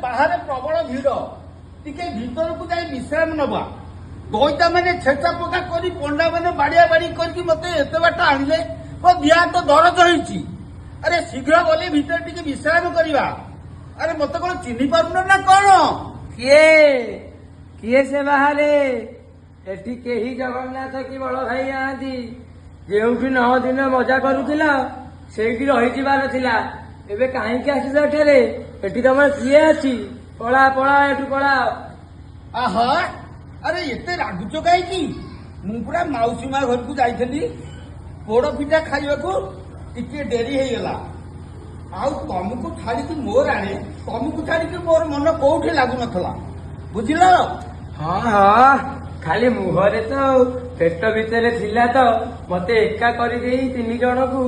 ବାହାରେ ପ୍ରବଳ ଭିଡ, ଟିକେ ଭିତରକୁ ଯାଇ ବିଶ୍ରାମ ନବା। ଦଇତା ମାନେ ଛେଚା ପକା କରି, ପଣ୍ଡା ମାନେ ବାଡିଆ ବାଡି କରିକି ମତେ ଏତେ ବାଟ ଆଣିଲେ, ମୋ ଦିହ ହାତ ଦରଜ ହେଇଛି। ଆରେ, ଶୀଘ୍ର ଗଲେ ଭିତରେ ଟିକେ ବିଶ୍ରାମ କରିବା। ଆରେ, ମତେ କଣ ଚିହ୍ନି ପାରୁନ ନା କଣ? କିଏ କିଏ ସେ ବାହାରେ? ଏଠି କେହି ଜଗନ୍ନାଥ କି ବଳ ଭାଇ ନାହାନ୍ତି। ଯେଉଁଠି 9 ଦିନ ମଜା କରୁଥିଲ, ସେଇଠି ରହିଯିବାର ଥିଲା। ଏବେ କାହିଁକି ଆସିଛ ଏଠାରେ? ଏଠି ତମର କିଏ ଅଛି? ପଳା, ପଳା, ଏଠୁ ପଳା। ଆହା, ଆରେ, ଏତେ ରାଗୁଛ କାହିଁକି? ମୁଁ ପୁରା ମାଉସୀ ମା ଘରକୁ ଯାଇଥିଲି ପୋଡ ପିଠା ଖାଇବାକୁ, ଟିକେ ଡେରି ହେଇଗଲା। ଆଉ ତମକୁ ଛାଡିକି ମୋର, ଆଣେ, ତମକୁ ଛାଡିକି ମୋର ମନ କୋଉଠି ଲାଗୁନଥିଲା, ବୁଝିଲ? ହଁ, ଖାଲି ମୁହଁରେ ତ ଆଉ, ପେଟ ଭିତରେ ଥିଲା ତ ମତେ ଏକା କରିଦେଇ ତିନି ଜଣକୁ